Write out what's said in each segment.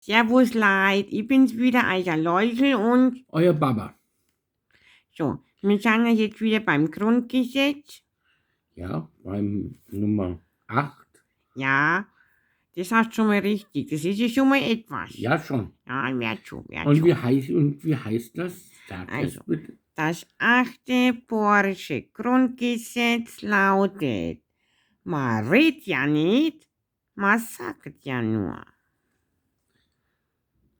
Servus Leid, ich bin's wieder, euer Läusel und Euer Baba. So, wir sind ja jetzt wieder beim Grundgesetz. Ja, beim Nummer 8. Ja, das hast du schon mal richtig. Das ist ja schon mal etwas. Ja, schon. Ja, werd schon, werd Und schon. wie heißt das? Sag Also. es bitte. Das achte Porsche Grundgesetz lautet, man redet ja nicht, man sagt ja nur.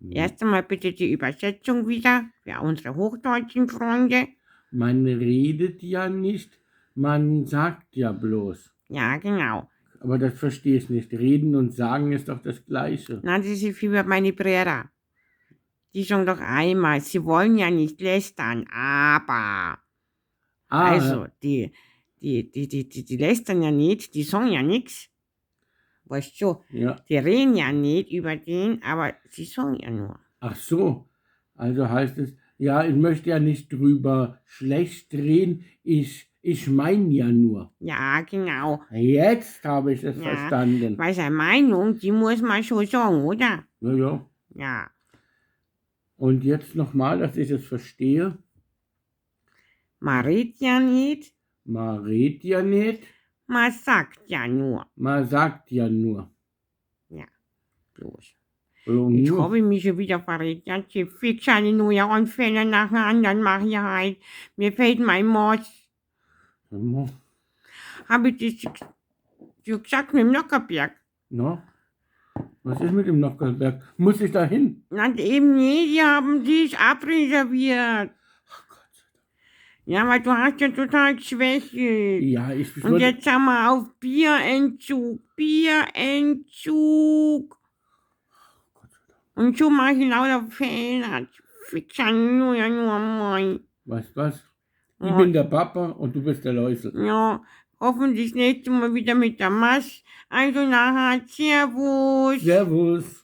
Erst einmal bitte die Übersetzung wieder für unsere hochdeutschen Freunde. Man redet ja nicht, man sagt ja bloß. Ja, genau. Aber das verstehe ich nicht. Reden und sagen ist doch das Gleiche. Nein, das ist wie bei meine Brüder. Die sagen doch einmal, sie wollen ja nicht lästern, aber. Ah, Also, die lästern ja nicht, die sagen ja nix. Weißt du, ja. die reden ja nicht über den, aber sie sagen ja nur. Ach so. Also heißt es, ja, ich möchte ja nicht drüber schlecht reden, ich meine ja nur. Ja, genau. Jetzt habe ich es Ja. verstanden. Weil seine Meinung, die muss man schon sagen, oder? Ja, ja. Ja. Und jetzt nochmal, dass ich es verstehe. Man redet ja nicht, Man redet ja nicht, man sagt ja nur. man sagt ja nur. Bloß. So, Jetzt nur. habe ich mich schon wieder verredet. Ja, die fix eine neue Anfälle nach dem anderen mache ich halt. Mir fehlt mein Moss. Habe ich das schon gesagt mit dem Nockerberg? No? Was ist mit dem Nockerberg? Muss ich da hin? Nein, eben nicht, die haben dich abreserviert. Ach Gott sei Dank. Ja, weil du hast ja total geschwächelt. Ja, ich Und würde. jetzt sind wir auf Bierentzug, Bierentzug. Gott sei Dank. Und so mache ich lauter Fehler. Fixer nur, ja, nur mein. Weißt was? Ich Ja. bin der Papa und du bist der Läusel. Ja, hoffentlich das nächste Mal wieder mit der Masch. Also nachher, Servus. Servus.